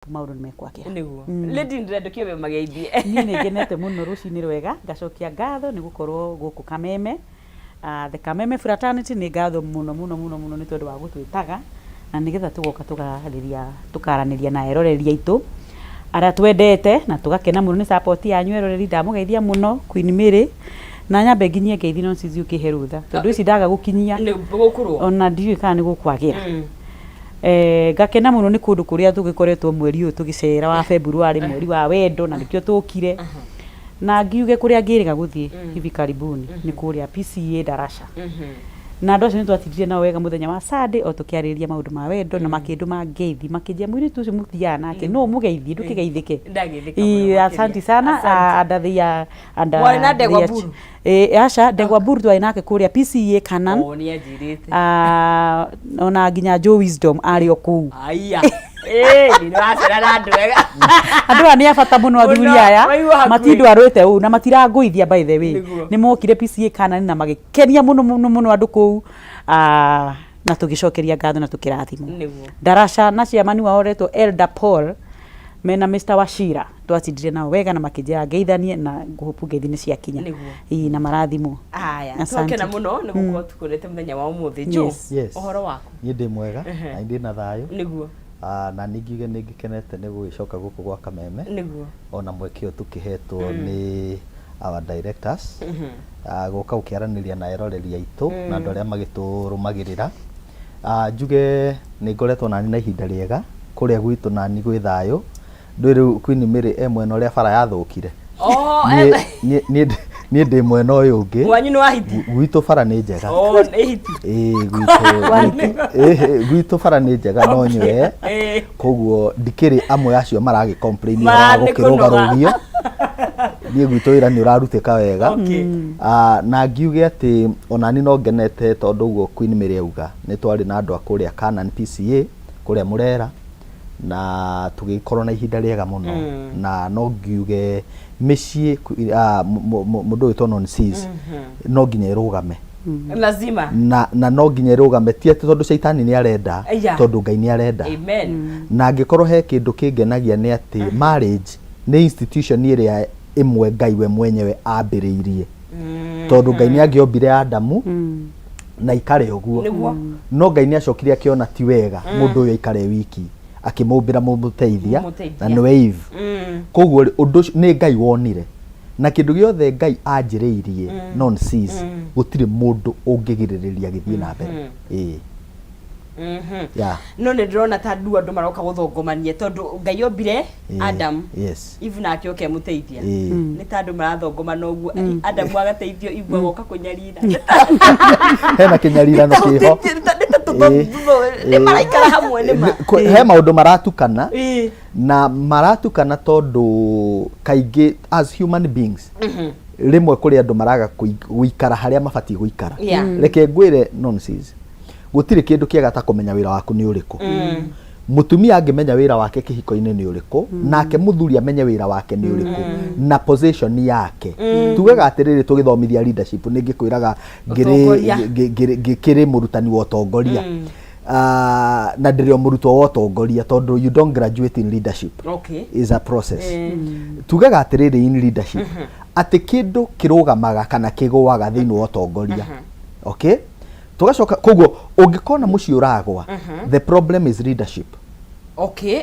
Maũndũ nĩ mekwagĩra. Nĩguo lady, ndĩrenda kĩobe mageithie. Niĩ nĩ ngenete mũno rũcinĩ rwega, ngacokia ngatho nĩ gũkorwo gũkũ Kameme. The Kameme Fraternity, nĩ ngatho mũno mũno mũno mũno nĩ tondũ wa gũtwĩtaga na nĩgetha tũgoka tũkarĩria, tũkaranĩria na eroreri aitũ arĩa twendete, na tũgakena mũno nĩ support yanyu eroreri. Ndamũgeithia mũno, Queen Mary, na nyambe nginyie ngeithi, no cici ũkĩhe rũtha tondũ ici ndaga gũkinyia nĩ gũkũrwo. Ona ndiũĩ kana nĩ gũkwagĩra. Ngakena mũno nĩ kũndũ kũrĩa tũgĩkoretwo mweri ũyũ tũgĩcera wa February, mweri wa wendo, na nĩkĩo tũkire. Na ngiuge kũrĩa ngĩrĩga gũthiĩ hivi karibuni nĩ kũrĩa PCA Darasha, na andũ acio nĩ twatindire nao wega mũthenya wa Sunday o tũkĩarĩrĩria maũndũ ma wendo, na makĩndũma ngeithi, makĩnjĩra mũirĩtu ũcio mũthiaga nake no mũgeithie, ndũkĩgeithĩke. Ndageithĩka Ii, mũno makĩria. Asante sana. Asante. Under the under Mwarĩ na Ndegwa the Buru? Aca, Ndegwa Buru twarĩ nake kũrĩa PCA Canan. O nĩ anjĩrĩte. Ona nginya Joe Wisdom arĩ o kũu. Aya, ĩĩ nĩ wacera na andũ ega. Andũ aya nĩ a bata mũno, athuri Mũno, aya waigua hakuhĩ. matindwarĩte ũũ na matirangũithia, by the way. Nĩguo. Nĩ mokire PCA Canan na magĩkenia mũno mũno mũno andũ kũu, na tũgĩcokeria ngatho na tũkĩrathimwo. Darasha na chairman wao ũretwo Elder Paul mena Mr. Wachira, twatindire nao wega na makĩnjĩra ngeithanie na ngũhopu ngeithi nĩ ciakinya. Ii, na marathimwo. Aya. Asante. Twakena mũno nĩ gũkorwo tũkũrĩte mũthenya wa ũmũthĩ jo. Yes. Yes. Ũhoro waku? Niĩ ndĩ mwega na ndĩ na thayũ. Na ningĩ nĩ ngĩkenete nĩ gũgĩcoka gũkũ gwa Kameme, ona mweke ũyũ tũkĩhetwo nĩ our directors gũka gũkĩaranĩria na eroreri aitũ na andũ arĩa magĩtũrũmagĩrĩra. Njuge nĩ ngoretwo nani na ihinda rĩega kũrĩa gwitũ, nani gwĩ thayũ. Ndũĩ rĩu Queen Mary e mwena ũrĩa bara yathũkire. Oh. Niĩ ndĩ mwena ũyũ ũngĩ. Wanyu nĩ wa hiti? Gwitũ bara nĩ njega. Oh, nĩ hiti. Ĩĩ, gwitũ bara nĩ njega no nywe. Koguo ndikĩrĩ amwe acio maragĩ complain ũhoro wa Nĩ kũnoga. gũkĩrũgarũgio. Niĩ gwitũ wĩra nĩ ũrarutĩka wega. Na ngiuge atĩ onani no ngenete tondũ ũguo Queen Mary auga, nĩ twarĩ na andũ a kũrĩa Canaan PCA kũrĩa Mũrera, na tũgĩkorwo na ihinda rĩega mũno. Na no ngiuge mĩciĩ mũndũ ũgĩtwo non seas no nginya ĩrũgame. Lazima. Na no nginya ĩrũgame, ti atĩ tondũ caitani nĩ arenda, tondũ Ngai nĩ arenda. Amen. Na angĩkorwo he kĩndũ kĩngenagia nĩ atĩ marriage nĩ institution ĩrĩa ĩmwe Ngai we mwenyewe ambĩrĩirie, tondũ Ngai nĩ angĩombire Adamu na ikare ũguo, no Ngai nĩ acokire akĩona ti wega mũndũ ũyũ aikare wiki, akĩmũmbĩra mũmũteithia, Mũmũteithia. na nĩwe Eve. Koguo rĩ, ũndũ ũcio nĩ Ngai wonire, na kĩndũ gĩothe Ngai anjĩrĩirie non cease, gũtirĩ mũndũ ũngĩgirĩrĩria gĩthiĩ na mbere. Ĩĩ, yeah. No nĩ ndĩrona ta ndu andũ maroka gũthongomania, tondũ Ngai ombire Adam, Eve nake oke mũteithia. Nĩ ta andũ marathongomana ũguo, Adamu agateithio, Eve agoka kũnyarira. Hena kĩnyarirano kĩho. Nĩ maraikara hamwe nĩ ma. He maũndũ maratukana, na maratukana tondũ kaingĩ as human beings rĩmwe kũrĩ andũ maraga gũikara harĩa mabatiĩ gũikara. Reke ngwĩre, nonsense, gũtirĩ kĩndũ kĩega ta kũmenya wĩra waku nĩ ũrĩkũ. Mũtumia angĩmenya wĩra wake kĩhiko-inĩ nĩ ũrĩkũ, nake mũthuri amenye wĩra wake nĩ ũrĩkũ na position yake. Tugaga atĩrĩrĩ, tũgĩthomithia leadership, nĩ ngĩkwĩraga Ũtongoria. Ngĩkĩrĩ mũrutani wa ũtongoria, na ndĩrĩ o mũrutwo wa ũtongoria, tondũ you don't graduate in leadership, is a process. Tugaga atĩrĩrĩ, in leadership, atĩ kĩndũ kĩrũgamaga kana kĩgũaga thĩinĩ wa ũtongoria, okay? Tũgacoka koguo ũngĩkona mũciĩ ũragwa, the problem is leadership.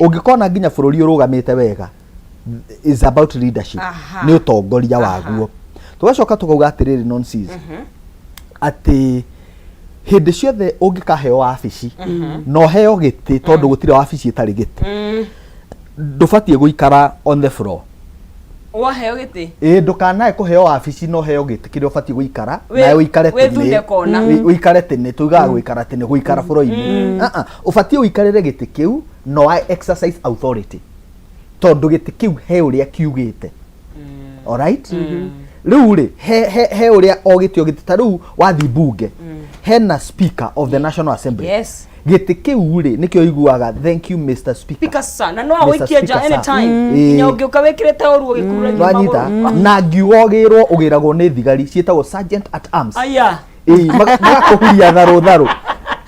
Ũngĩkona nginya bũrũri ũrũgamĩte wega, is about leadership. Nĩ ũtongoria waguo. Tũgacoka tũkauga atĩrĩrĩ, nonsense, atĩ hĩndĩ ciothe ũngĩkaheo wabici na ũheo gĩtĩ, tondũ gũtirĩ wabici ĩtarĩ gĩtĩ, ndũbatiĩ gũikara on the floor. Waheo gĩtĩ. Ĩĩ, ndũkanae kũheo wabici na ũheo gĩtĩ kĩrĩa ũbatiĩ gũikara nawe ũikare wĩthune tĩnĩ. kona. Ũikare tĩnĩ, tugaga gũikara tĩnĩ, gũikara bũrũri-inĩ. Ah, ah, ũbatiĩ ũikarĩre gĩtĩ kĩu no I exercise authority, tondũ gĩtĩ kĩu he ũrĩa kiugĩte. Alright, rĩu rĩ, he ũrĩa o gĩtĩ o gĩtĩ, ta rĩu wathiĩ bunge, hena Speaker of the National Assembly. Gĩtĩ kĩu rĩ, nĩkĩo iguaga, "Thank you, Mr. Speaker." Speaker sir, na no Mr. agũikie nja Speaker, sir. anytime. Nginya ũngĩũka wĩkĩrĩte ũru ũgĩkururagia Nwanyita magũrũ. na ngiuga ũgĩrwo, ũgĩragwo nĩ thigari ciĩtagwo sergeant at arms. Aya. Ĩĩ, magakũhuria tharũ tharũ,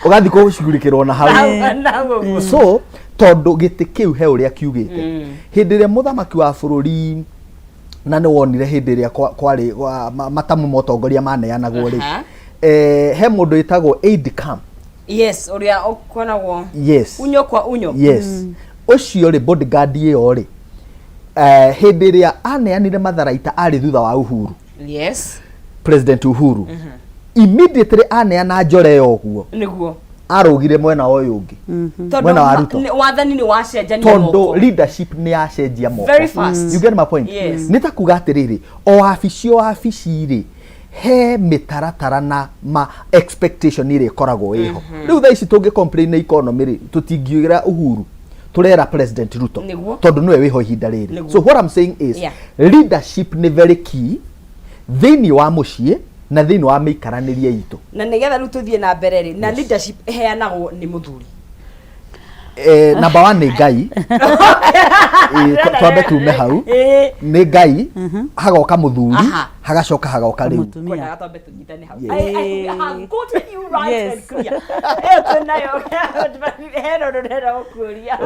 ũgathiĩ kũcugurĩkĩrwo na hau. Nau ũguo. So Tondũ gĩtĩ kĩu he ũrĩa kiugĩte. Hĩndĩ ĩrĩa mũthamaki wa bũrũri, na nĩ wonire hĩndĩ ĩrĩa kwarĩ matamu ma ũtongoria maneanagwo rĩ, he mũndũ wĩtagwo aide camp. Yes, ũrĩa ũkoragwo Yes. Unyo kwa unyo. Yes. Ũcio rĩ, bodyguard ĩyo rĩ, hĩndĩ ĩrĩa aneanire matharaita arĩ thutha wa Uhuru, President Uhuru, immediately aneana njore ĩyo ũguo, Arũgire mwena ũyũ ũngĩ. Tondũ Mwena wa Ruto. Wathani nĩ wacenjania Tondũ moko. Leadership nĩ yacenjia moko. Very fast. You get my point? Yes. Nĩ ta kuga atĩrĩrĩ, o wabici o wabici rĩ, he mĩtaratara na ma expectation ĩrĩa ĩkoragwo ĩho. Rĩu thaa ici tũngĩ complain economy rĩ, tũtingiugĩra Uhuru, tũrera President Ruto. Tondũ nĩwe wĩho ihinda rĩrĩ. So what I'm saying is, leadership nĩ very key thĩinĩ wa mũciĩ na thĩinĩ wa mĩikaranĩrie itũ. Na nĩgetha rĩu tũthiĩ na mbere rĩ, na leadership ĩheanagwo nĩ mũthuri? Number one nĩ Ngai. Twambe tume hau. Nĩ Ngai, hagoka mũthuri, hagacoka hagoka rĩu. Mũtumia. Kwendaga twambe tũnyitane hau. Yes. I have gotten you right and clear. Ĩyo twĩnayo. Hena ũndũ ndĩrenda gũkũria.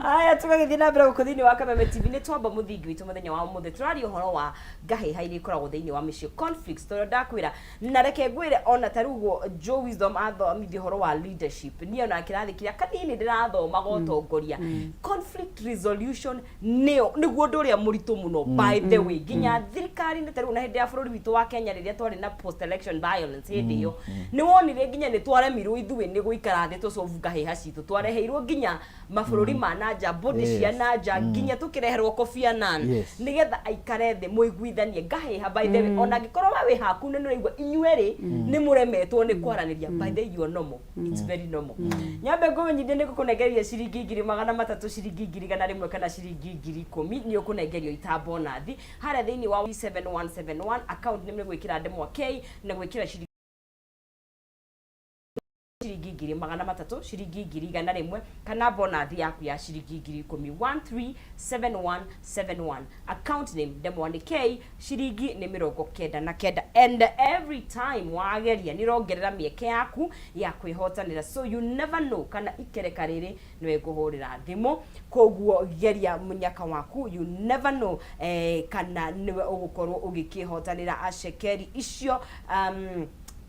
Aya, tũgagĩthiĩ na mbere gũkũ thĩinĩ wa Kameme TV, nĩ twamba mũthingi witũ mũthenya wa ũmũthĩ. Tũraria ũhoro wa ngahĩha iria ikoragwo thĩinĩ wa mĩciĩ, conflicts, tondũ ndakwĩra na reke ngwĩre, ona ta rĩu ũguo Joe Wisdom athomithia ũhoro wa leadership, niĩ ona kĩrathi kĩrĩa kanini ndĩrathomaga ũtongoria, conflict resolution nĩyo nĩguo ũndũ ũrĩa mũritũ mũno, by the way, nginya thirikari-inĩ. Ta rĩu na hĩndĩ ya bũrũri witũ wa Kenya, rĩrĩa twarĩ na post election violence, hĩndĩ ĩyo nĩ wonire nginya nĩ twaremirwo ithuĩ nĩ gũikara thĩ tũcovu ngahĩha citũ, twareheirwo nginya mabũrũri ma nanja, body cia nanja, nginya tũkĩreherwo Kofi Annan nĩgetha aikare thĩ mũiguithanie ngahĩha. By the way, ona angĩkorwo we wĩ haku nĩ nĩũraigua inyuerĩ nĩ mũremetwo nĩ kwaranĩria, by the way, you are normal, it's very normal. Nyambe ngũmenyithie nĩ ngũkũnengeria ciringi 300,000, ciringi 100,000 kana ciringi 10,000. Nĩ ũkũnengerio ita bonathi harĩa thĩinĩ wa 7171 account, nĩ gwĩkĩra ndemwa K na gwĩkĩra ciringi 300,000, ciringi 100,000 kana bonathi yaku ya ciringi 10,000. 137171, account name ndemwa nĩ K, ciringi nĩ 99, and every time wageria nĩ ũrongerera mĩeke yaku ya kwĩhotanĩra, so you never know kana ikereka rĩrĩ nĩwe ngũhũrĩra thimũ. Koguo geria mũnyaka waku, you never know kana nĩwe ũgũkorwo ũgĩkĩhotanĩra acekeri icio,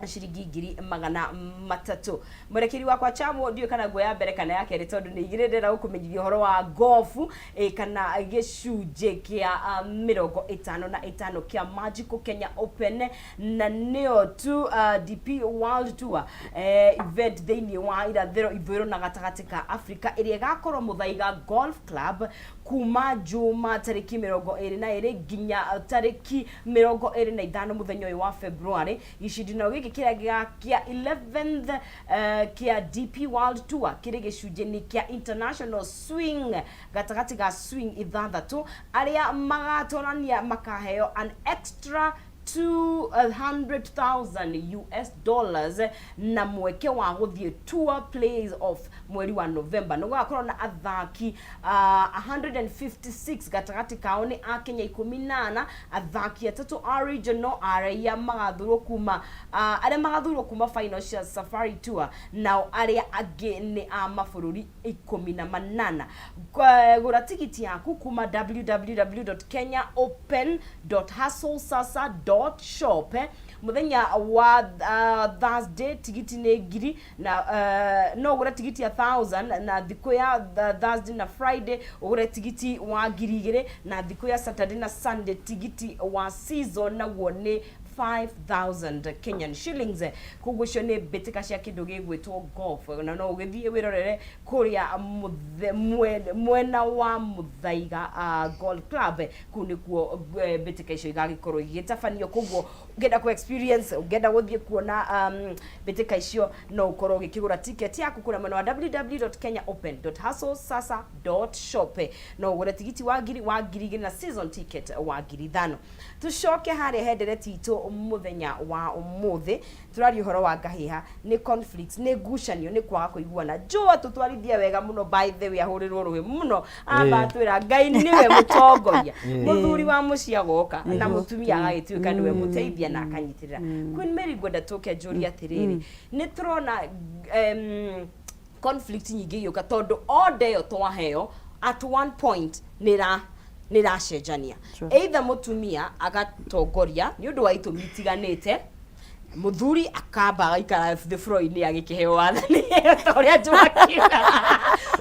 ciringi 300,000. Mwerekeri wakwa Chamo, ndiũĩ kana nguoya mbere kana ya kerĩ, tondũ nĩ igĩrĩ ndĩrenda gũkũmenyithia ũhoro wa golf, kana gĩcunjĩ kĩa 55 kĩa Magical Kenya Open, na nĩyo tu DP World Tour event thĩinĩ wa irathĩro, ithũĩro na gatagatĩ ka Africa, ĩrĩa ĩgakorwo Mũthaiga Golf Club kuma Juma tarĩki 22 nginya tarĩki 25 mũthenya ũyũ wa February. Gĩcindano gĩkĩ kĩrĩa kĩa 11th kĩa DP World Tour kĩrĩ gĩcunjĩ-inĩ kĩa International Swing, gatagatĩ ga swing ithathatũ. Arĩa magatorania makaheo an extra 200,000 US dollars na mweke wa gũthiĩ tour plays off mweri wa November. Nĩ gũgakorwo na athaki 156, gatagatĩ kao nĩ akenya 14, athaki atatũ a regional, arĩa magathurwo kuma arĩa magathurwo kuma final cia Safari Tour, nao arĩa angĩ nĩ a mabũrũri 18. Gũra tigiti yaku kuma www.kenyaopen.hustlesasa.shop. Mũthenya wa Thursday tigiti nĩ ngiri na no ũgũre tigiti ya 1000, na thikũ ya Thursday na Friday ũgũre tigiti wa 2000, na thikũ ya Saturday na Sunday tigiti wa season naguo nĩ 5000 Kenyan shillings. Koguo icio nĩ mbĩtĩka cia kĩndũ gĩgwĩtwo golf, na no ũgĩthiĩ wĩrorere kũrĩa mwena wa Mũthaiga Golf Club. Kũu nĩkuo mbĩtĩka icio igagĩkorwo igĩtabanio. Koguo ũngĩenda ku experience, ũngĩenda gũthiĩ kuona mbĩtĩka icio, no ũkorwo ũgĩkĩgũra ticket yaku kũrĩa mwena wa www.kenyaopen.hustlesasa.shop. No ũgũre tigiti wa ngiri, wa 2000 na season ticket wa 5000. Tucoke harĩa hendereti itũ mũthenya wa ũmũthĩ, tũraria ũhoro wa ngahĩha, nĩ conflicts, nĩ ngucanio, nĩ kwaga kũiguana. Joe atũtwarithia wega mũno, by the way, ahũrĩrwo rũhĩ mũno, amba atwĩra Ngai nĩwe mũtongoria, mũthuri wa mũciĩ agoka na mũtumia agagĩtuĩka nĩwe mũteithia na akanyitĩrĩra. Queen Mary, ngwenda tũke njũrie atĩrĩrĩ, nĩ tũrona Conflict nyingĩ igĩũka tondũ order ĩyo twaheo at one point nĩ nĩracenjania. Either mũtumia agatongoria nĩ ũndũ wa itũmi itiganĩte, mũthuri akamba agaikara thĩ floor-inĩ agĩkĩheo wathani ta ũrĩa Njoakiuga,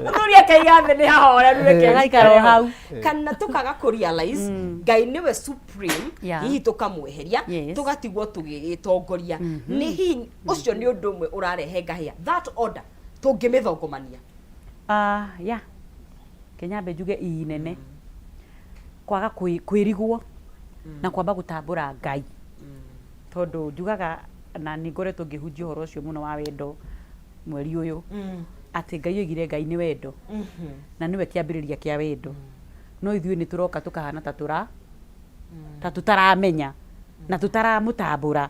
mũthuri akaiga thĩ nĩ hahoreru, reke Agaikara o njikare ho. Hau. Kana tũkaga kũ realize Ngai nĩwe supreme, hihi tũkamweheria, tũgatigwo tũgĩgĩtongoria. Nĩ hihi ũcio nĩ ũndũ ũmwe ũrarehe ngahĩa, that order tũngĩmĩthongomania? Ah, yeah. Kenyambe njuge ii nene kwaga kwĩrigwo na kwamba gũtambũra Ngai, tondũ njugaga na nĩ ngoretwo ngĩhunjia ũhoro ũcio mũno wa wendo mweri ũyũ, atĩ Ngai oigire Ngai nĩ wendo na nĩwe kĩambĩrĩria kĩa wendo, no ithuĩ nĩ tũroka tũkahana ta tũra ta tũtaramenya na tũtaramũtambũra,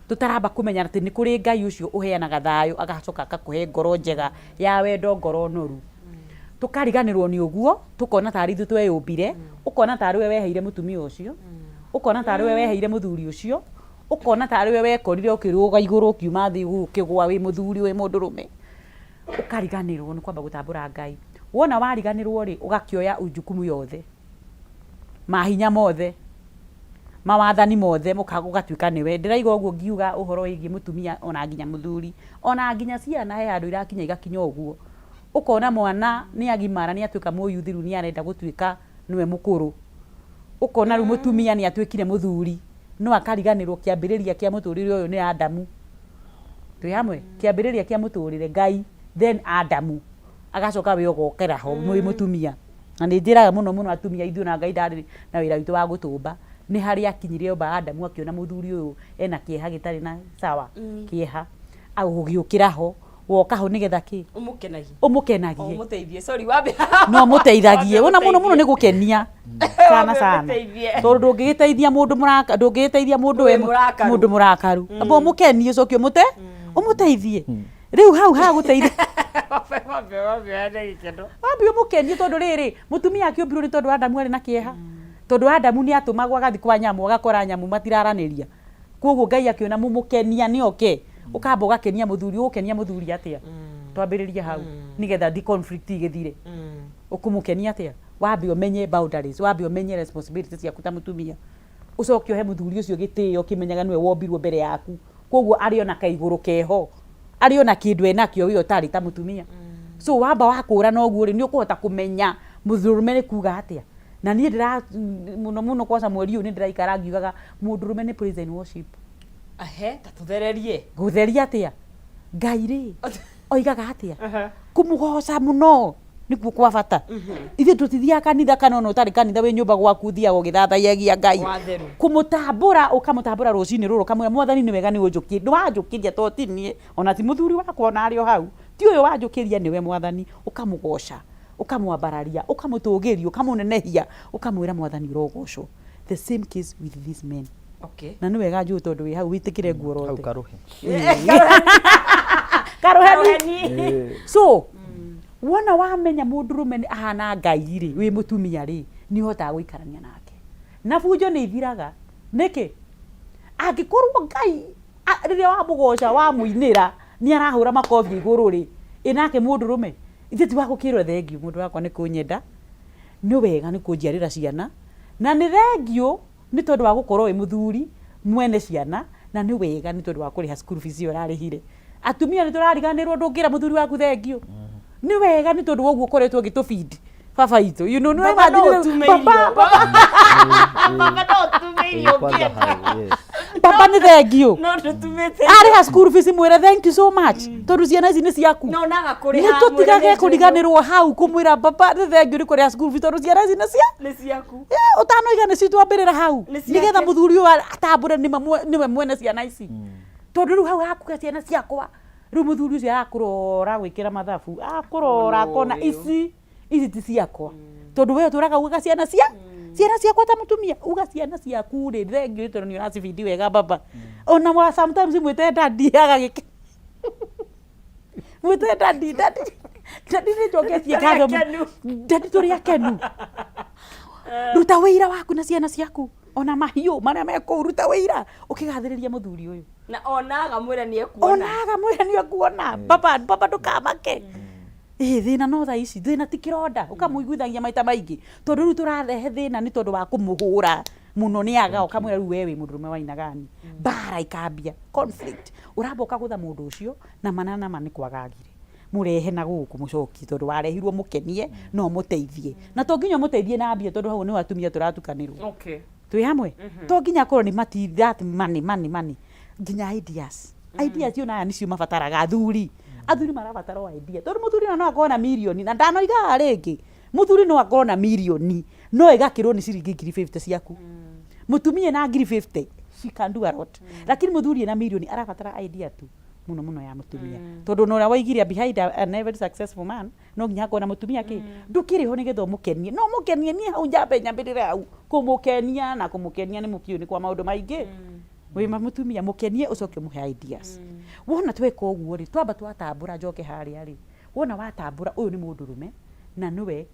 tũtaramba kũmenya atĩ nĩ kũrĩ Ngai ũcio ũheanaga thayũ, agacoka akakũhe ngoro njega ya wendo, ngoro noru. Tũkariganĩrwo nĩ ũguo, tũkona tarĩ ithuĩ tweyũmbire, ũkona tarĩ we weheire mũtumia ũcio, ũkona tarĩ we weheire mũthuri ũcio, ũkona tarĩ we wekorire ũkĩrũga igũrũ ũkiuma thĩ ũkĩgũa wĩ mũthuri wĩ mũndũrũme. Ũkariganĩrwo nĩ kwamba gũtambũra Ngai. Wona wariganĩrwo rĩ, ũgakĩoya jukumu yothe, mahinya mothe, mawathani mothe, ũgatuĩka nĩwe. Ndĩraiga ũguo ngiuga ũhoro wĩgiĩ mũtumia ona nginya mũthuri, ona nginya ciana he handũ irakinya igakinya ũguo. Ũkona mwana nĩ agimara, nĩ atuĩka mũyuthi, rĩu nĩ arenda gũtuĩka nĩwe mũkũrũ. Ũkona rĩu mũtumia nĩ atuĩkire mũthuri, no akariganĩrwo kĩambĩrĩria kĩa mũtũrĩre ũyũ nĩ Adamu. Twĩ hamwe? Kĩambĩrĩria kĩa mũtũrĩre Ngai, then Adamu. Agacoka we ũgokera ho wĩ mũtumia. Na nĩ njĩraga mũno mũno atumia ithuĩ ona Ngai ndarĩ na wĩra witũ wa gũtũmba. Nĩ harĩa akinyire omba Adamu akĩona mũthuri ũyũ ena kĩeha gĩtarĩ na sawa, kĩeha. Ũgĩũkĩra ho, woka ho nĩgetha kĩ? Ũmũkenagie. Ũmũkenagie. Ũmũteithie. Sorry, wambe. No mũteithagie. Wona mũno mũno nĩ gũkenia. Sana sana. Tondũ ndũngĩgĩteithia mũndũ mũraka, ndũngĩgĩteithia mũndũ we mũndũ mũrakaru. Amba ũmũkenie ũcoke ũmũte ũmũteithie. Rĩu hau ha gũteithia. Wambe ũmũkenie tondũ rĩrĩ, mũtumia akĩũmbirwo nĩ tondũ Adamu arĩ na kĩeha. Tondũ Adamu nĩ atũmagwo agathiĩ kwa nyamũ agakora nyamũ matiraranĩria. Koguo Ngai akĩona mũmũkenia nĩ oke, ũkamba ũgakenia mũthuri, ũgũkenia mũthuri atĩa? Twambĩrĩrie hau nĩgetha the conflict igĩthire. Ũkũmũkenia atĩa? Wambe ũmenye boundaries, wambe ũmenye responsibilities ciaku ta mũtumia. Ũcoke ũhe mũthuri ũcio gĩtĩo ũkĩmenyaga nĩwe wombirwo mbere yaku. Koguo arĩ ona kaigũrũ keho, arĩ ona kĩndũ enakĩo we ũtarĩ ta mũtumia. So wamba wakũrana ũguo rĩ, nĩ ũkũhota kũmenya mũndũrũme nĩ kuga atĩa. Na niĩ ndĩra mũno mũno kwaca mweri ũyũ nĩ ndĩraikara ngiugaga mũndũrũme nĩ praise and worship. Ahe, ta tũthererie. Gũtheria atĩa? Ngai rĩ, oigaga atĩa? Kũmũgoca mũno nĩkuo kwa bata. Ithuĩ tũtithiaga kanitha, kana ona ũtarĩ kanitha wĩ nyũmba gwaku ũthiaga ũgĩthathayagia Ngai. Watheru. Kũmũtambũra, ũkamũtambũra rũcinĩ rũrũ ũkamwĩra Mwathani nĩ wega nĩ ũnjũkĩria, nĩ wanjũkĩria to ti niĩ, ona ti mũthuri wakwa ona arĩ o hau, ti ũyũ wanjũkĩria nĩwe Mwathani, ũkamũgoca, ũkamwambararia, ũkamũtũgĩria, ũkamũnenehia, ũkamwĩra Mwathani ũrogocwo. The same case with these men. Na nĩ wega njũĩ tondũ wĩ hau wĩtĩkĩre nguo Hau rote. Karũhe. Karũheni. So wona wamenya mũndũrũme nĩ ahana Ngai rĩ, wĩ mũtumia rĩ, nĩ ũhotaga gũikarania nake na bunjo nĩ ithiraga. Nĩkĩ? Angĩkorwo Ngai rĩrĩa wamũgoca wamũinĩra nĩ arahũra makobi igũrũ rĩ, ĩ nake mũndũrũme ithe ti wa gũkĩrwo thengiũ mũndũ wakwa nĩ kũnyenda, nĩ wega nĩ kũnjiarĩra ciana, na nĩ thengiũ nĩ tondũ wa gũkorwo wĩ mũthuri mwene ciana, na nĩ wega nĩ tondũ wa kũrĩha school fees ĩyo ũrarĩhire. Atumia nĩ tũrariganĩrwo, ndũngĩra mũthuri waku thengiũ. Nĩ wega nĩ tondũ wa ũguo ũkoretwo ũgĩtũ feed baba itũ. You know, nĩ Baba no ũrathire- ũtume baba, irio. baba, Baba no ũtume irio Kwanza ũngĩenda. hau, yes. Baba nĩ thengiũ. No ndũtumĩte. Arĩha school fees mwĩre thank you so much tondũ ciana ici nĩ ciaku. No naga kũrĩha. Nĩ tũtigage kũriganĩrwo hau kũmwĩra baba nĩ thengiũ nĩ kũrĩha school fees tondũ ciana ici nĩ cia Nĩ ciaku. Ũtanoiga nĩ citũ ambĩrĩra hau. Nĩ ciake. Nĩgetha mũthuri ũyũ atambũre nĩma nĩwe mwene ciana ici. Tondũ rĩu hau hakuga ciana ciakwa, rĩu mũthuri ũcio akũrora gwĩkĩra mathabu, akũrora akona ici ici ti ciakwa, tondũ we ũtũraga ugaga ciana cia ciana ciakwa ta mũtumia, uga ciana ciaku rĩ, thengiũ nĩ tondũ nĩ ũracibindi wega baba. Ona wa sometimes mwĩte daddy agagĩke mwĩte daddy, daddy, daddy, nĩ njoketie ngatho Tũrĩ akenu. Daddy, tũrĩ akenu. Ruta wĩira waku na ciana ciaku, ona mahiũ marĩa me kũu, ruta wĩira ũkĩgathĩrĩria mũthuri ũyũ. Na onaga mwĩra nĩ ekuona. Onaga mwĩra nĩ ekuona. Baba, baba, ndũkamake. Ĩĩ, thĩna no thaa ici, thĩna ti kĩronda, ũkamũiguithagia maita maingĩ, tondũ rĩu tũrarehe thĩna nĩ tondũ wa kũmũhũra mũno nĩ aga, ũkamwĩra rĩu we wĩ mũndũrũme wa aina gani, mbara ikambia, conflict, ũramba ũkagũtha mũndũ ũcio, na ma na ma nĩ kwaga agire, mũrehe na gũkũ mũcokie tondũ warehirwo ũmũkenie na ũmũteithie, na to nginya ũmũteithie na mbia tondũ hau nĩho atumia tũratukanĩrwo. Okay. Twĩ hamwe? To nginya akorwo nĩ mati that money money money, nginya ideas. Ideas ona aya nĩcio mabataraga athuri. Athuri marabatara o idea tondũ mũthuri ona no akorwo na mirioni na ndanoiga haha rĩngĩ, mũthuri no akorwo na mirioni no ĩgakĩrwo nĩ ciringi ngiri 50 ciaku. Mũtumia ena ngiri 50 she can do a lot. Lakini mũthuri ena mirioni arabatara idea tu mũno mũno ya mũtumia. Tondũ ona ũrĩa waigire behind an every successful man no nginya hakorwo na mũtumia kĩ ndũkĩrĩ ho nĩgetha ũmũkenie no ũmũkenie niĩ hau njambe nyambĩrĩre hau kũmũkenia na kũmũkenia nĩ mũkiũ nĩ kwa maũndũ maingĩ wĩ ma mũtumia mũkenie ũcoke ũmũhe ideas wona tweka ũguo rĩ twamba twatambũra njoke harĩa rĩ wona watambũra ũyũ nĩ mũndũrũme na nĩwe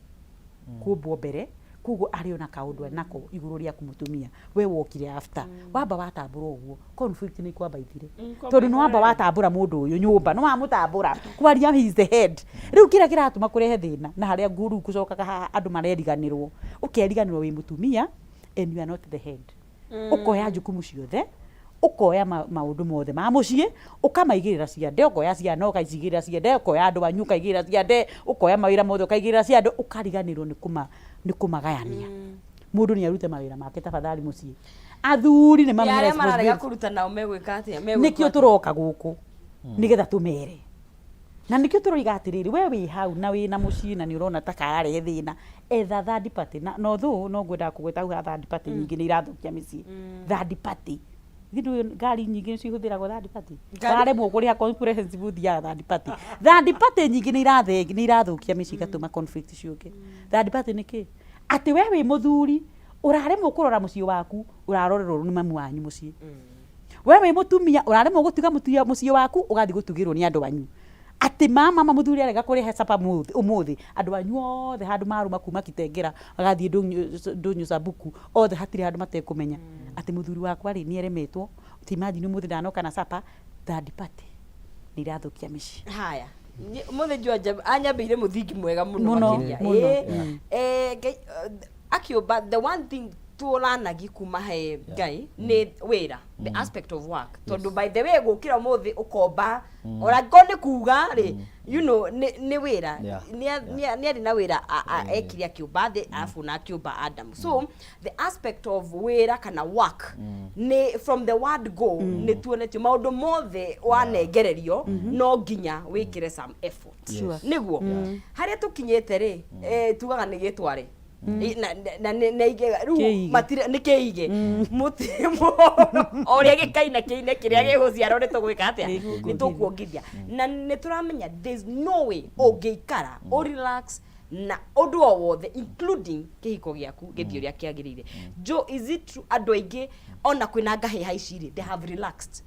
kũmbwo mbere koguo arĩ ona kaũndũ enako igũrũ rĩaku mũtumia we wokire after wamba watambũra ũguo conflict nĩ ikwamba ithire tondũ nĩ wamba watambũra mũndũ ũyũ nyũmba nĩ wamũtambũra kwaria he is the head rĩu kĩrĩa kĩratũma kũrehe thĩna na harĩa ngũrũ gũcokaga haha andũ mareriganĩrwo ũkeriganĩrwo wĩ mũtumia and you are not the head ũkoya jukumu ciothe ũkoya maũndũ mothe ma mũciĩ ũkamaigĩrĩra ciande ũkoya ciana ũkacigĩrĩra ciande ũkoya andũ anyu ũkaigĩrĩra ciande ũkoya mawĩra mothe ũkaigĩrĩra ciande ũkariganĩrwo nĩ kũma nĩ kũmagayania mũndũ nĩ arute mawĩra make tafadhali mũciĩ athuri nĩ mamenye arĩa mararega responsibility. kũruta nao megwĩka atĩa Megwĩkwo Nĩkĩo atĩa? tũroka gũkũ nĩgetha tũmere na nĩkĩo tũroiga atĩrĩrĩ we wĩ hau na wĩna mũciĩ na nĩ ũrona ta kararehe thĩna etha third party na no though no ngwendaga kũgweta hau ha third party nyingĩ nĩ irathũkia mĩciĩ third party Githĩ ndũĩ ngari nyingĩ nĩcio ihũthĩragwo third party waremwo kũrĩha comprehensive ũthiaga third party third party nyingĩ nĩ nĩ irathũkia mĩciĩ igatũma conflict ciũke third party nĩ kĩ atĩ we wĩ mũthuri ũraremwo kũrora mũciĩ waku ũrarorerwo nĩ mamu wanyu mũciĩ we wĩ mũtumia ũraremwo gũtiga mũciĩ waku ũgathiĩ gũtugĩrwo nĩ andũ anyu atĩ mama mama mũthuri arega kũrehe capa ũmũthĩ andũ anyu othe handũ marũma kuma Kitengera agathiĩ ndũnyũ Sabuku othe hatirĩ handũ matekũmenya atĩ mũthuri wakwa rĩ nĩ eremetwo ti imagine ũmũthĩ ndanoka na capa third party nĩ irathũkia mĩciĩ Haya mũthĩ njua anyambĩire mũthingi mwega mũno Mũno, makĩria. mũno. Ĩĩ, Ngai, akĩũmba the one thing tũranagi kuma he Ngai nĩ wĩra, the aspect of work, tondũ by the way gũkĩra ũmũthĩ ũkomba ona angĩkorwo nĩ kuga rĩ nĩ wĩra. Nĩ arĩ na wĩra ekire akĩũmba thĩ arabu na akĩũmba Adam. So the aspect of wĩra kana work nĩ from the word go nĩ tuonetio maũndũ mothe wanengererio no nginya wĩkĩre some effort. Nĩguo harĩa tũkinyĩte rĩ, tugaga nĩ gĩtware na rĩu Kĩige. Matire nĩ kĩige mũti o ũrĩa gĩkaina kĩine kĩrĩa gĩgũciarwo nĩ tũgwĩka atĩa nĩ tũkuongithia na nĩ tũramenya there's no way ũngĩikara ũ relax na ũndũ o wothe including kĩhiko gĩaku gĩthiĩ ũrĩa kĩagĩrĩire. Joe, is it true andũ aingĩ ona kwĩna ngahĩha ici rĩ, they have relaxed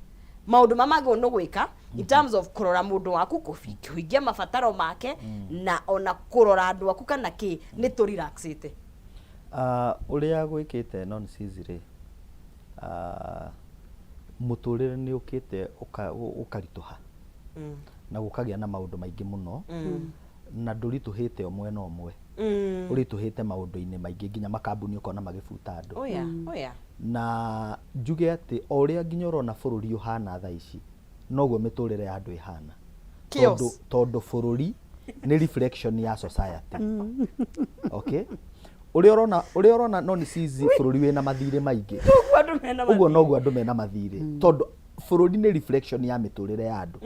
maũndũ ma magĩrĩirwo nĩ gwĩka in terms of kũrora mũndũ waku kũhingia mabataro make na ona kũrora andũ aku kana kĩ nĩ tũ relaxĩte? Ũrĩa gwĩkĩte nonsense rĩ, mũtũrĩre nĩ ũkĩte ũkaritũha na gũkagĩa na maũndũ maingĩ mũno na ndũritũhĩte o mwena ũmwe, ũritũhĩte maũndũ-inĩ maingĩ nginya makambuni ũkona magĩbuta andũ. Oh yeah. Na njuge atĩ o ũrĩa nginya ũrona bũrũri ũhana thaa ici noguo mĩtũrĩre ya andũ ĩhana. Chaos. Tondũ bũrũri nĩ reflection ya society, okay? Ũrĩa ũrona no nĩ cizi bũrũri wĩna mathirĩ maingĩ Ũguo andũ mena ũguo mathirĩ. Noguo andũ mena mathirĩ tondũ bũrũri nĩ reflection ya mĩtũrĩre ya andũ.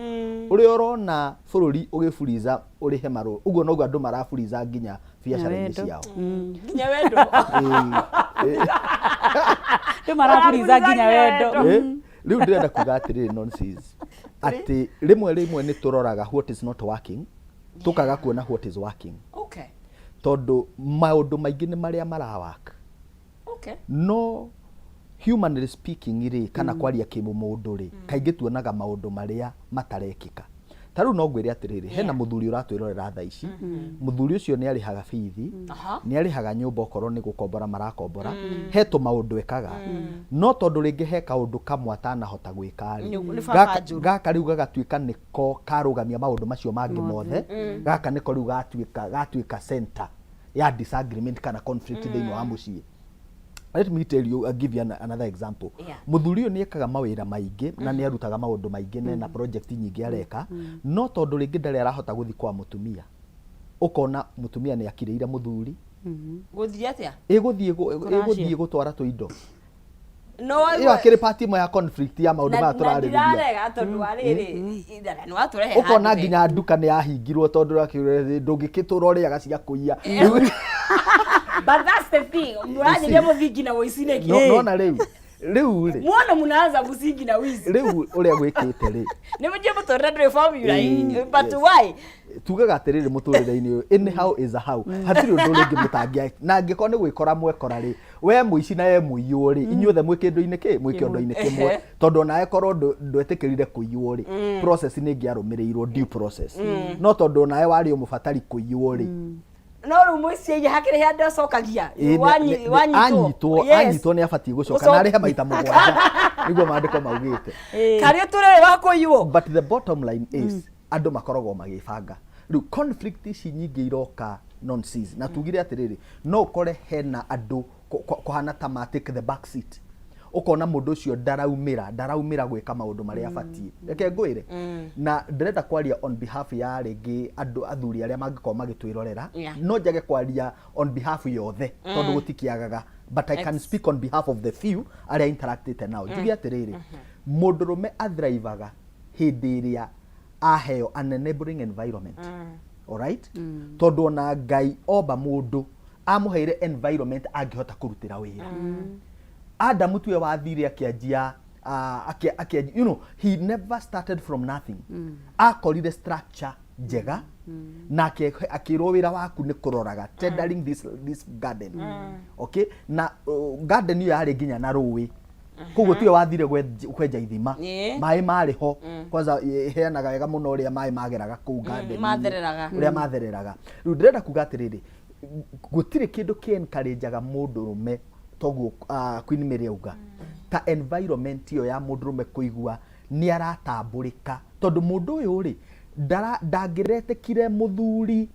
Ũrĩa ũrona bũrũri ũgĩburiza ũrĩhe marũa ũguo noguo andũ maraburiza nginya biacara-inĩ Wendo. ciao. Nginya wendo. Ĩĩ. Andũ maraburiza nginya wendo. Rĩu ndĩrenda kuga atĩrĩrĩ nonsense atĩ rĩmwe rĩmwe nĩ tũroraga what is not working tũkaga kuona what is working tondũ maũndũ maingĩ nĩ marĩa marawaka no humanly speaking rĩ kana kwaria kĩmũmũndũ rĩ kaingĩ tuonaga maũndũ marĩa matarekĩka. Ta rĩu no ngwĩre atĩrĩrĩ, hena mũthuri ũratwĩrorera thaa ici. Mũthuri ũcio nĩ arĩhaga bithi, nĩ arĩhaga nyũmba okorwo nĩ gũkombora marakombora, he tũmaũndũ ekaga. No tondũ rĩngĩ he kaũndũ kamwe atanahota gwĩka rĩ, Nĩ baba njũru. Gaka rĩu gagatuĩka nĩko karũgamia maũndũ macio mangĩ mothe. Gaka nĩko rĩu gatuĩka center ya disagreement kana conflict thĩinĩ wa mũciĩ. Let me tell you, I'll give you another example. Mũthuri ũyũ nĩ ekaga mawĩra maingĩ na nĩ arutaga maũndũ maingĩ na ena project nyingĩ areka, no tondũ rĩngĩ ndarĩ arahota gũthiĩ kwa mũtumia, ũkona mũtumia nĩ akirĩire mũthuri. Gũthiĩ atĩa? Ĩgũthiĩ gũtwara tũindo. No Ĩyo akĩrĩ part ĩmwe ya conflict ya maũndũ maya na tũrarĩrĩria. Ndirarega tondũ wa rĩrĩ nĩ watũrehe Ũkona handũ nginya nduka nĩ yahingirwo tondũ akĩũria, ndũngĩkĩtũra ũrĩaga cia kũiya. But that's the thing, mũranjĩria mũthingi na ũici nĩkĩ? Nona rĩu rĩ Muona munaanza msingi na wizi. Rĩu ũrĩa gwĩkĩte rĩ, Nĩ mũnjie mũtũrĩre ndũrĩ formula, but why? Tugaga atĩrĩrĩ, mũtũrĩre-inĩ ũyũ, anyhow is a how, hatirĩ ũndũ rĩngĩ mũtangĩa na angĩkorwo nĩ gwĩkora mwekora rĩ, we mũici na we mũiywo rĩ, inyuothe mwĩ kĩndũ-inĩ kĩ mwĩ kĩondo-inĩ kĩmwe, tondũ onawe korwo ndwetĩkĩrire kũiywo rĩ, process nĩ ĩngĩarũmĩrĩirwo, due process, no tondũ onawe warĩ o mũbatari kũiywo rĩ, No rĩu mũici aiya hakĩrĩ handũ acokagia. Ĩĩ, Wanyitwo. Anyitwo, anyitwo nĩ abatiĩ gũcoka na arĩhe maita 7, nĩguo maandĩko maugĩte. Karĩ ũtũrĩre wa kũiywo. But the bottom line is, andũ makoragwo magĩbanga. Rĩu conflict ici nyingĩ iroka nonsense, na tugire atĩrĩrĩ, no ũkore hena andũ kũhana ta ma take the back seat, ũkona mũndũ ũcio ndaraumĩra gwĩka maũndũ marĩa abatiĩ. Reke ngwĩre, na ndĩrenda kwaria on behalf ya rĩngĩ andũ athuri arĩa mangĩkorwo magĩtwĩrorera, no njage kwaria on behalf yothe tondũ gũtikĩagaga, but I can speak on behalf of the few arĩa interactĩte nao. Njuge atĩrĩrĩ, mũndũrũme athrivaga hĩndĩ ĩrĩa aheo an enabling environment, alright? Tondũ ona Ngai omba mũndũ, amũheire environment angĩhota kũrutĩra wĩra. Adamu tuwe wathire akĩanjia, akĩanjia, he never started from nothing. Akorire structure njega na akĩrwo wĩra waku nĩ kũroraga, tendering this garden, okay? Na garden ĩyo yarĩ nginya na rũĩ, koguo tiwe wathire kwenja ithima. Maĩ marĩ ho. Kwanza ĩheanaga wega mũno ũrĩa maĩ mageraga kũu garden-inĩ. Mathereraga. Ũrĩa mathereraga. Rĩu ndĩrenda kuga atĩrĩrĩ, gũtirĩ kĩndũ kĩ encourageaga mũndũrũme toguo Queen Mary auga, ta environment ĩyo ya mũndũrũme kũigua nĩ aratambũrĩka, tondũ mũndũ ũyũ rĩ, ndangĩretĩkire mũthuri,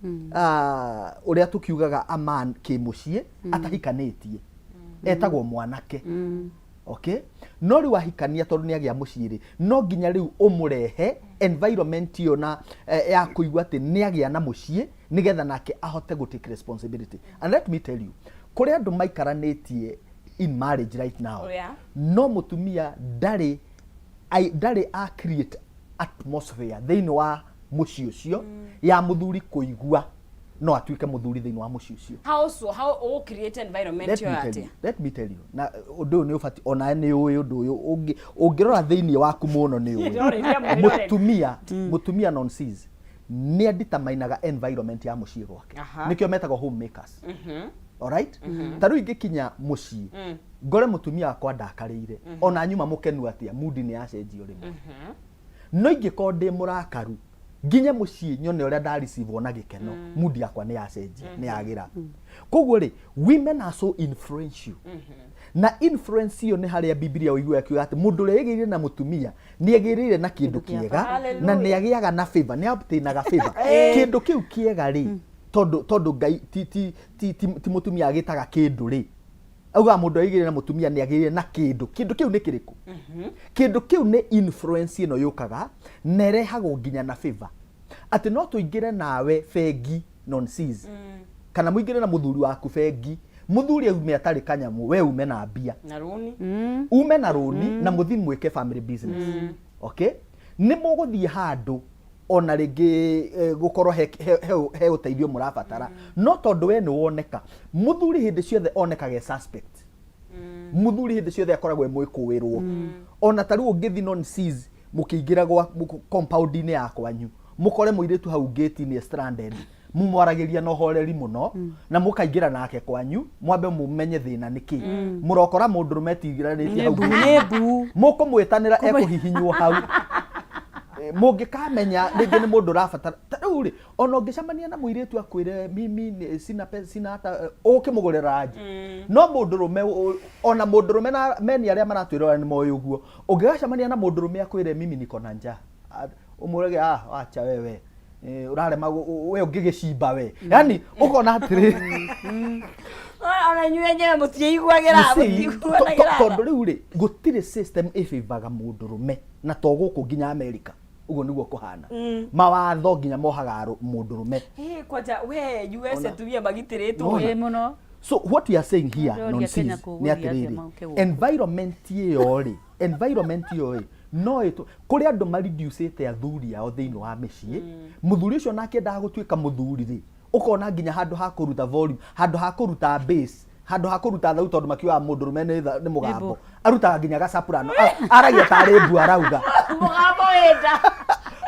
ũrĩa tũkiugaga a man kĩmũciĩ atahikanĩtie etagwo mwanake, okay? No rĩu ahikania, tondũ nĩ agĩa mũciĩ rĩ, no nginya rĩu ũmũrehe environment ĩyo na ya kũigua atĩ nĩ agĩa na mũciĩ, nĩgetha nake ahote gũ take responsibility. And let me tell you, kũrĩ andũ maikaranĩtie in marriage right now, no mũtumia ndarĩ a create atmosphere thĩinĩ wa mũciĩ ũcio ya mũthuri kũigua no atuĩke mũthuri thĩinĩ wa mũciĩ ũcio. How so? How ũgũ create environment Let ĩyo me tell atĩa? you, let me tell you, na ũndũ ũyũ nĩ ũbatiĩ ona nĩ ũĩ ũndũ ũyũ ũngĩrora thĩinĩ waku mũno nĩ ũĩ. Ndĩroreria mwĩroreri. Mũtumia nonsense nĩ aditamainaga environment ya mũciĩ gwake. Nĩkĩo metagwo homemakers, alright? Ta rĩu ingĩkinya mũciĩ ngore mũtumia wakwa ndakarĩire, ona nyuma mũkenu atĩa, mood nĩ yacenjio rĩmwe. No ingĩkorwo ndĩ mũrakaru nginye mũciĩ nyone ũrĩa ndareceive na gĩkeno, mood yakwa nĩ yacenjia, nĩ yagĩra. Koguo rĩ, women are so influential, na influence ĩyo nĩ harĩa Bibilia ũiguaga akiuga atĩ mũndũ ũrĩa wĩgĩrĩire na mũtumia nĩ agĩrĩire na kĩndũ kĩega na nĩ agĩaga na favor, nĩ obtainaga favor. Kĩndũ kĩu kĩega rĩ, tondũ Ngai ti mũtumia agĩtaga kĩndũ rĩ, augaga mũndũ aigĩrĩire na mũtumia nĩ agĩrĩire na kĩndũ. Kĩndũ kĩu nĩ kĩrĩkũ? Kĩndũ kĩu nĩ influence ĩno yũkaga na ĩrehagwo nginya na favor, atĩ no tũingĩre nawe bengi nonsense, kana mũingĩre na mũthuri waku bengi, mũthuri aume atarĩ kanyamũ, we ume na mbia. Na rũni. Ume na rũni na mũthi mwĩke family business, okay? Nĩ mũgũthiĩ handũ ona rĩngĩ gũkorwo he ũteithio mũrabatara, no tondũ we nĩ woneka, mũthuri hĩndĩ ciothe onekaga e suspect. Mũthuri hĩndĩ ciothe akoragwo e mwĩkũĩrwo. Ona ta rĩu ũngĩthi nonsense, mũkĩingĩra gwa compound-inĩ ya kwanyu, mũkore mũirĩtu hau gate-inĩ stranded, mumwaragĩria na ũhoreri mũno na mũkaingĩra nake kwanyu, mwambe mũmenye thĩna nĩ kĩ. Mũrokora mũndũrũme etigiranĩtie hau Nĩ gate-inĩ. mbu. Mũkũmwĩtanĩra, ekũhihinywo hau. Mũngĩkamenya rĩngĩ nĩ mũndũ ũrabatara ta rĩu rĩ, ona ũngĩcemania na mũirĩtu akwĩre mimi sina pesa, sina hata, ũkĩmũgũrĩra ranji. No mũndũrũme ona mũndũrũme na meni arĩa maratwĩrora nĩ moĩ ũguo, ũngĩgacemania na mũndũrũme akwĩre mimi niko na njaa, ũmũrege, ah, wacha wewe, ũrarema we ũngĩgĩcimba we, yani ũkona atĩrĩrĩ, Ona inyuĩ enyewe mũtiĩiguagĩra. You see, Mũtiiguanagĩra. Tondũ rĩu rĩ, gũtirĩ system ĩfavoraga mũndũrũme, na to gũkũ, nginya America ũguo nĩguo kũhana. Mawatho nginya mohaga mũndũrũme. Hey, kwanja we US atumia magitĩrĩtwo. Nona. Ĩ mũno. So what we are saying here, Ndĩroria nonsense, Kenya nĩ kũgũthiĩ atĩa atĩrĩrĩ, mauke gũkũ. Environment ĩyo rĩ, environment ĩyo rĩ, no ĩtũ kũrĩ andũ mareducĩte athuri ao thĩinĩ wa mĩciĩ. Mũthuri ũcio nake endaga gũtuĩka mũthuri rĩ, ũkona nginya handũ ha kũruta volume, handũ ha kũruta bass, handũ ha kũruta thau, tondũ makiugaga mũndũrũme nĩ mũgambo, Mbu. Arutaga nginya gacaprano, aragia tarĩ mbu arauga. Mũgambo wĩnda.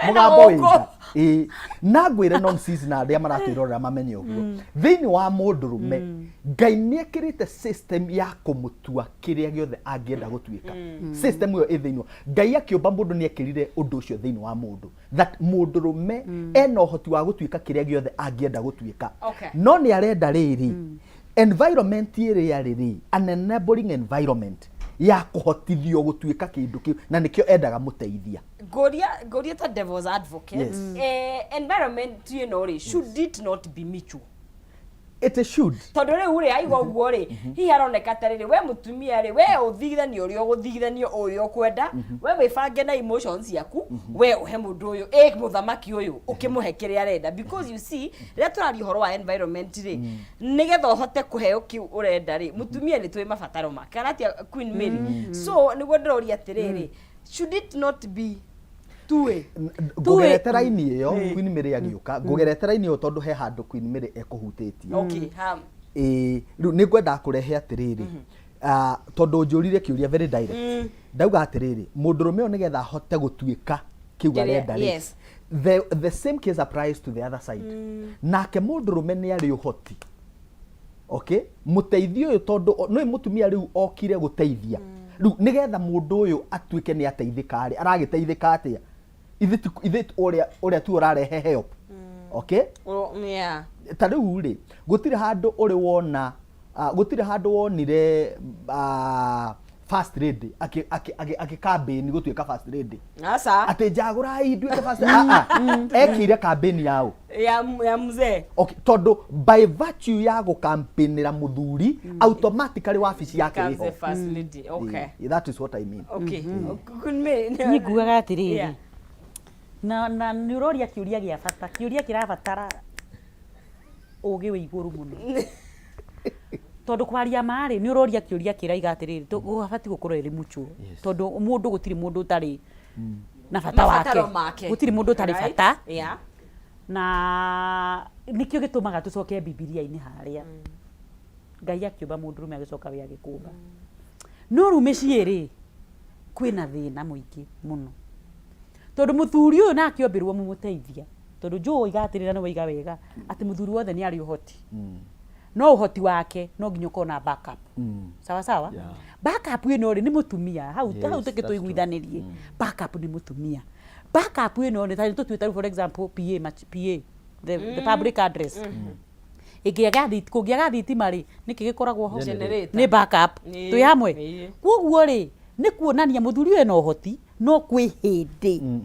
Mũgambo wĩnda. Ĩĩ, na ngwĩre nonsense, na arĩa maratwĩrorera mamenye ũguo, thĩinĩ wa mũndũrũme Ngai nĩ ekĩrĩte system ya kũmũtua kĩrĩa gĩothe angĩenda gũtuĩka. System ĩyo ĩ thĩinĩ wa Ngai. Akĩũmba mũndũ nĩ ekĩrire ũndũ ũcio thĩinĩ wa mũndũ, that mũndũrũme ena ũhoti wa gũtuĩka kĩrĩa gĩothe angĩenda gũtuĩka. No nĩ arenda rĩrĩ, environment ĩrĩa rĩrĩ an enabling environment ya kũhotithio gũtuĩka kĩndũ kĩu, na nĩkĩo endaga mũteithia. Ngũria ta devil's advocate. Yes. Environment ĩno rĩ, should it not be mutual? It should. Tondũ rĩu rĩ, aigua ũguo rĩ, hihi aroneka ta rĩrĩ, we mũtumia rĩ, we ũthigithanie ũrĩa ũgũthigithanio ũrĩa ũkwenda, we wĩbange na emotions ciaku, we ũhe mũndũ ũyũ, ĩ mũthamaki ũyũ, ũkĩmũhe kĩrĩa arenda, because you see, rĩrĩa tũraria ũhoro wa environment rĩ, nĩgetha ũhote kũheo kĩu ũrenda rĩ, mũtumia nĩ tũĩ mabataro make, kana atia, Queen Mary? So nĩguo ndĩroria atĩrĩrĩ, should it not be two way? Ngũgerete raini ĩyo Queen Mary agĩũka, ngũgerete raini ĩyo tondũ he handũ Queen Mary ekũhutĩtie. Okay, ha. Ĩĩ, rĩu nĩ ngwendaga kũrehe atĩrĩrĩ, tondũ njũrire kĩũria very direct, ndauga atĩrĩrĩ, mũndũrũme ũyũ nĩgetha ahote gũtuĩka kĩu arenda rĩ, the same case applies to the other side. Nake mũndũrũme nĩ arĩ ũhoti, okay, mũteithio ũyũ, tondũ nĩ mũtumia rĩu okire gũteithia, rĩu nĩgetha mũndũ ũyũ atuĩke nĩ ateithĩka rĩ, aragĩteithĩka atĩa? Ithe ũrĩa tu ũrarehe help, okay? Oh, yeah. Ta rĩu rĩ, gũtirĩ handũ ũrĩ wona, gũtirĩ handũ wonire first lady akĩ campaign gũtuĩka first lady. Aca. Atĩ njagũrai nduĩke first. Ekĩire campaign yao. Ya mzee. Okay, tondũ by virtue ya gũkampĩnĩra mũthuri, automatically wabici yake Becomes the ĩho. first lady. Okay. That is what I mean. Okay. Queen Mary. Niĩ ngugaga atĩrĩrĩ, na nĩ ũroria kĩũria gĩa bata, kĩũria kĩrabatara ũgĩ wĩ igũrũ mũno, tondũ kwaria marĩ nĩ ũroria kĩũria kĩraiga atĩrĩrĩ, gũbatiĩ gũkorwo ĩrĩ mutual. Tondũ mũndũ, gũtirĩ mũndũ ũtarĩ na bata wake. Mabataro make. Gũtirĩ mũndũ ũtarĩ bata. Na nĩkĩo gĩtũmaga tũcoke Bibilia-inĩ harĩa Ngai akĩũmba mũndũrũme, agĩcoka we agĩkũmba. No rĩu mĩciĩ rĩ, kwĩna thĩna mũingĩ mũno, tondũ mũthuri ũyũ nake ombĩrwo mũmũteithia, tondũ njũĩ oiga atĩrĩra, nĩ waiga wega atĩ mũthuri wothe nĩ arĩ ũhoti, no ũhoti wake no nginya ũkorwo na backup. Sawa sawa. Backup ĩno rĩ, nĩ mũtumia hau. Hau Yes, tũke that's tũiguithanĩrie, backup nĩ mũtumia. Backup ĩno nĩ ta tũtuĩte rĩu, for example, PA, PA, the public address, ĩngĩaga kũngĩaga thitima rĩ, nĩkĩ gĩkoragwo ho? Generator. Nĩ backup. Twĩ hamwe? Ĩĩ. Koguo rĩ, nĩ kuonania mũthuri ũyũ ena ũhoti, no kwĩ hĩndĩ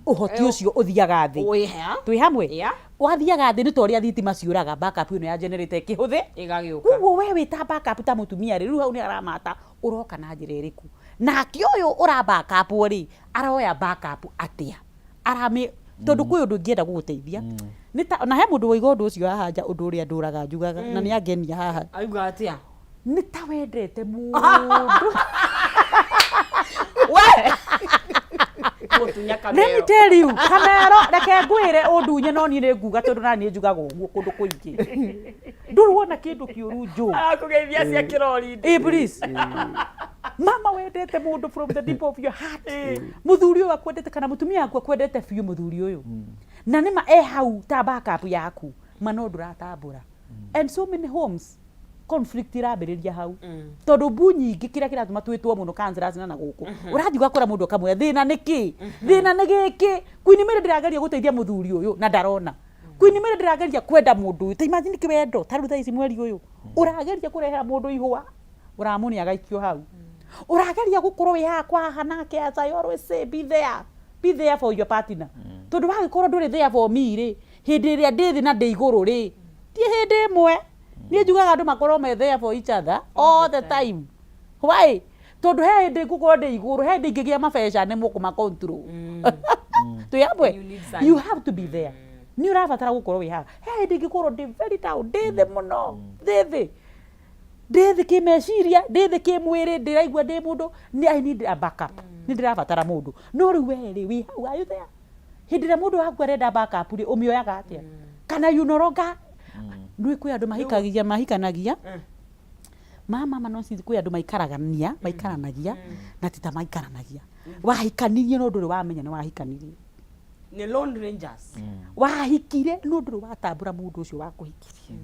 ũhoti ũcio ũthiaga thĩ. Wĩha. Twĩ hamwe? Yeah. Wathiaga thĩ nĩ ta ũrĩa thitima ciũraga, backup ĩno ya generator ĩkĩhũthĩ Ĩgagĩũka. Koguo we wĩ ta backup, ta mũtumia rĩ, rĩu hau nĩ aramata ũroka na njĩra ĩrĩkũ, nake ũyũ ũra backup rĩ, aroya backup atĩa arami, tondũ kwĩ ũndũ ingĩenda gũgũteithia nĩ ta na he mũndũ woiga ũndũ ũcio haha nja, ũndũ ũrĩa ndũraga njugaga na nĩ angenia haha. Auga atĩa? Nĩ ta wendete mũndũ. We! Gũtunya Let me kamero. tell you, kamero, reke ngwĩre ũndunye, no niĩ nĩ nguga tondũ naniĩ njugaga ũguo kũndũ kũingĩ. Ndũrĩ wona kĩndũ kĩũru njũ. Arakũgeithia cia kĩrori. Eh, please. Mama wendete mũndũ from the deep of your heart. Mũthuri ũyũ akwendete kana mũtumia waku akwendete biũ, mũthuri ũyũ. Na nĩma e hau ta backup yaku, ma no ndũratambũra. And so many homes. Conflict irambĩrĩria hau, tondũ mbu nyingĩ kĩrĩa kĩratũma twĩtwo mũno counselors na gũkũ, ũrathiĩ ũgakora mũndũ akamwĩra thĩna nĩ kĩ, thĩna nĩ gĩkĩ. Queen Mary, ndĩrageria gũteithia mũthuri ũyũ na ndarona. Queen Mary, ndĩrageria kwenda mũndũ ũyũ. Ta imagine kĩwendo ta rĩu thaa ici mweri ũyũ ũrageria kũrehera mũndũ ihũa, ũramũne agaikio hau. Ũrageria gũkorwo wĩ haha kwa haha nake. As I always say, be there, be there for your partner, tondũ wagĩkorwo ndũrĩ there for me rĩ, hĩndĩ ĩrĩa ndĩ thĩ na ndĩ igũrũ rĩ, ti hĩndĩ ĩmwe. Niĩ njugaga andũ makorwo me there for each other all the time. Why? Tondũ he hĩndĩ ngũkorwo ndĩ igũrũ, he hĩndĩ ingĩgĩa mabeca nĩ mũkũma control twĩ hamwe. You need sign. You have to be there. Nĩ ũrabatara gũkorwo wĩ haha. He hĩndĩ ingĩkorwo ndĩ very down, ndĩ thĩ mũno, ndĩ thĩ, ndĩ thĩ kĩmeciria, ndĩ thĩ kĩmwĩrĩ, ndĩraigua ndĩ mũndũ nĩ I need a backup, nĩ ndĩrabatara mũndũ. No rĩu we rĩ, wĩ hau? Are you there? Hĩndĩ ĩrĩa mũndũ waku arenda backup rĩ, ũmĩoyaga atĩa? Kana you no longer nĩ kwĩ andũ mahikagia, mahikanagia mama no cithi, kwĩ andũ maikaragania, maikaranagia na ti ta maikaranagia. Wahikanirie no ndũrĩ wamenya nĩ wahikanirie. Nĩ Lone Rangers. Wahikire no ndũrĩ watambũra mũndũ ũcio wakũhikirie.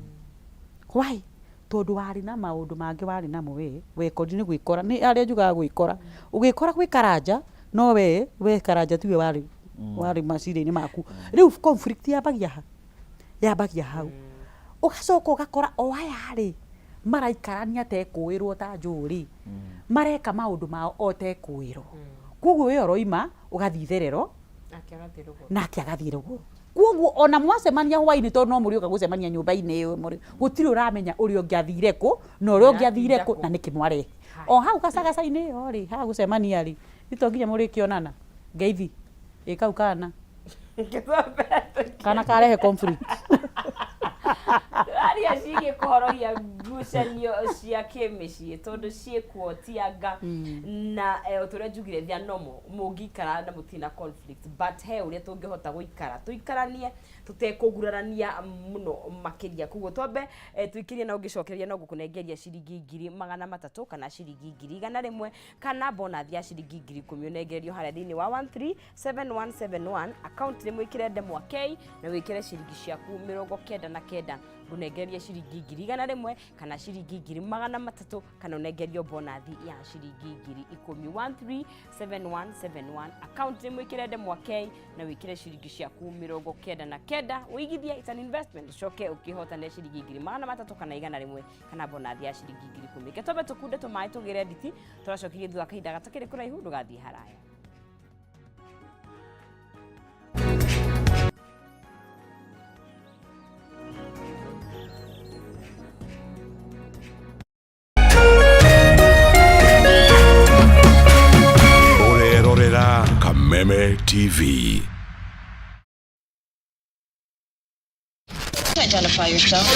Why? Tondũ warĩ na maũndũ mangĩ warĩ namo. We wekori nĩ gwĩkora, nĩ arĩa njugaga gwĩkora, ũgĩkora gwĩ karanja, no we karanja tiwe warĩ maciria-inĩ maku. Rĩu conflict yambagia ha? Yambagia hau. Ũgacoka ũgakora o aya rĩ maraikarania tekũĩrwo ta njũĩ, mareka maũndũ mao o tekũĩrwo. Koguo we ũroima ũgathiĩ itherero, nake agathiĩ rũgũrũ, nake agathiĩ rũgũrũ. Koguo ona mwacemania hwainĩ, tondũ no mũrĩũka gũcemania nyũmba-inĩ ĩyo mũrĩ, gũtirĩ ũramenya ũrĩa ũngĩ athire kũ na ũrĩa ũngĩ athire kũ na nĩkĩ mwarehe o hau gacagaca-inĩ ĩyo rĩ haha gũcemania rĩ, nĩ to nginya mũrĩkĩonana ngeithi ĩ kau kana kana karehe conflict. Aria ciĩgiĩ kũhorohia ngucanio cia kĩmĩciĩ, tondũ ciĩkuo tianga na o ta ũrĩa njugire, they are normal. Mũngĩikara na mũtirĩ na conflict, but he ũrĩa tũngĩhota gũikara tũikaranie tũtekũgurarania mũno makĩria. Koguo twambe tũikĩrie na ũngĩcokereria no ngũkũnengeria ciringi 300,000 kana ciringi 100,000 kana bonathi ya ciringi 10,000, ũnengererio harĩa thĩinĩ wa 137171 account, nĩ mwĩkĩre ndemwa K na wĩkĩre ciringi ciaku 99, ngũnengerie ciringi 100,000 kana ciringi 300,000 kana ũnengerio bonathi ya ciringi 10,000. 137171 account, nĩ mwĩkĩre ndemwa K na wĩkĩre ciringi ciaku 99, ũigithie, it's an investment, ũcoke ũkĩhotane ciringi 300,000 kana 100 kana bonathi ya ciringi 10,000. Ke twambe tũkunde tũmaĩ, tũgĩre nditi, tũracokirie thutha wa kahinda gatakĩrĩ kũraihu. Ndũgathiĩ haraya. Ũrerorera Kameme TV. Identify yourself.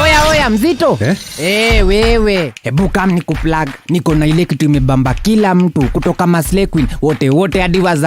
Oya oya, mzito eh? Hey, wewe hebu kam ni kuplug. Niko na ile kitu imebamba kila mtu kutoka maslay queen wote wote hadi waza